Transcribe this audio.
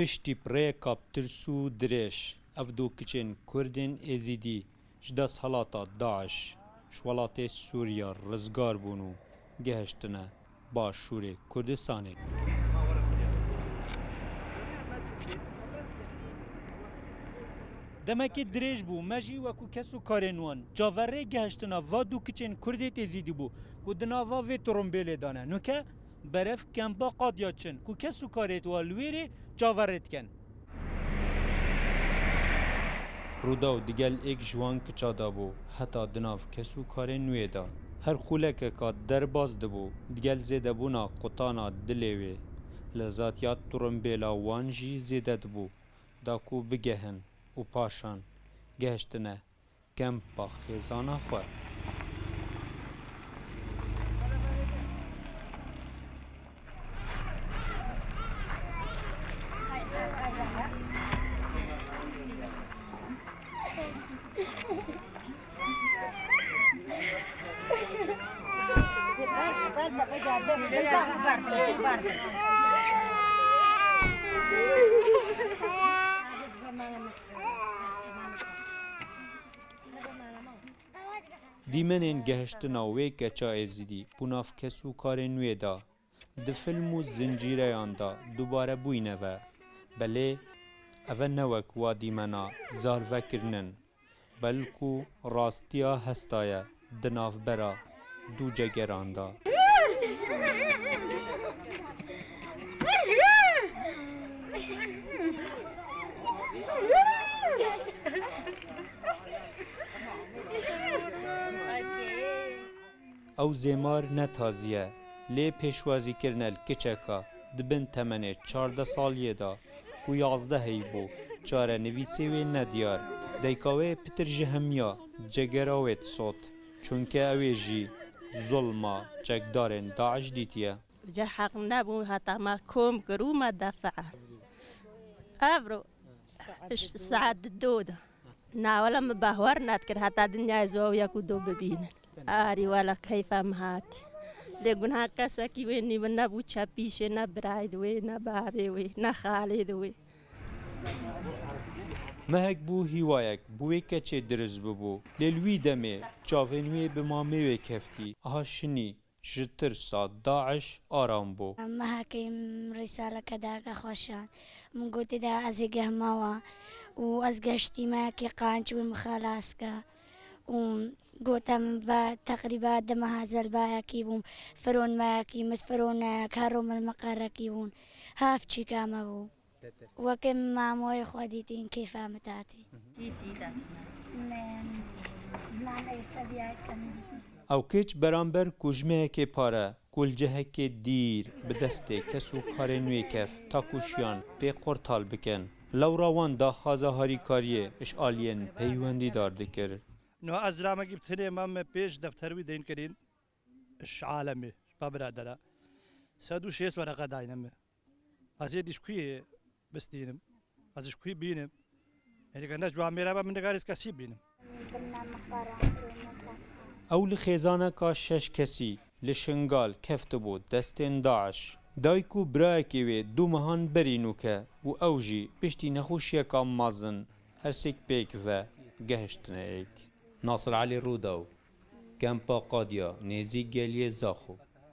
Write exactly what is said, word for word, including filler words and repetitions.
Piştî bi rêyeka bi tirs û dirêj, ev du kiçên Kurdên Êzîdî ji desthilata DAIŞ ji welatê Sûriya rizgar bûn û gehiştine Başûrê Kurdistanê. Demekî dirêj bû, me jî wekû kes û karên wan çaverê gehiştina va du kiçên Kurdê Êzîdî bû ku di nava vê tirimbêlê de ne. Nuke berev kempa Qadya çin ku kes û karêt wa li wêrê çaverê dikin. Rûdaw digel êk ji wan kiça de bû, heta di nav kes û karên wê de. Her xûlekeka derbas dibû, digel zêdebûna qutana dilê wê. Lezatiya tirimbêla wan jî zêde dibû, da ku bigehin û paşan gehiştine kempa xêzana xwe. Dîmenên gehiştina wê keça Êzidî bo nav kes û karên wê de di film û zincîreyan de dubare bûyne ve. Belê ev e ne wek wa dîmena zar vekirinin, belkû rastiya hesta ye di navbera du cegeran de. Ew zêmar ne tazî ye, lê pêşwazîkirine li kiçeka di bin temenê çardeh saliyê de ku yazdeh heyî bû, çarenivîsê wê nediyar. Dayika wê pitir ji hemiya cegera wê disot, çunke ew ê jî zulma çekdarên DAIŞ dîtiye. Ji heq nebû, heta me kom kir û me defa. Evro saet du de. Na wele min bahwer nedikir heta dinyayê zowiya ku do bibînin. Arî wele keyfa min hatî. Lê gunha kesekî wê nî min nebû çepîşê, ne birayê di wê, ne bavê wê, ne xalê di wê. Mehek bû hîwayek bi wê keçê dirist bibû. Lê li wî demê çavên wê bi mamê wê keftî. Aha şinî ji tirsa DAIŞ aram bû. Mehekê min rîsaleke dayika xwe şand. Min gotê, da ez ê gehma we û ez gehiştî mehekê qanc wê min xelas ke. Û gote min ve teqrîba di meha zelbayekî bûm. Firon mehekî, min fironek, her ro min meqerekî bûn. Haf çîka me bû. Weke mamoyê xwe dîtîn kêfa min hatî. Ew keç beramber ku ji mehekê pare ku li cihekê dîr bi destê kes û karên wê kef ta ku şiyan pê qortal bikin. Lewra wan daxwaza harîkariyê ji aliyên peywendîdar dikir. Niha ez zilamekî bi tinê me, me pêş defter wî deyn kirîn ji alemê, ji pa biradera. Sed û şêst wereqe dayne me. Ez ê dî ji kuyê bistînim? Ez ji kuyê bînim? Êdî ne ji wan mêra be min dikarî ez kesî bînim. Ew li xêzaneka şeş kesî li Şingal keftibû destên DAIŞ. Dayik û birayekê wê du mehan berî nûke û ew jî piştî nexweşiyeka mezin her sêk pêk ve gehiştine êk. Nasir Elî Rûdaw, Kempa Qadya, nêzîk Geliyê Zaxo.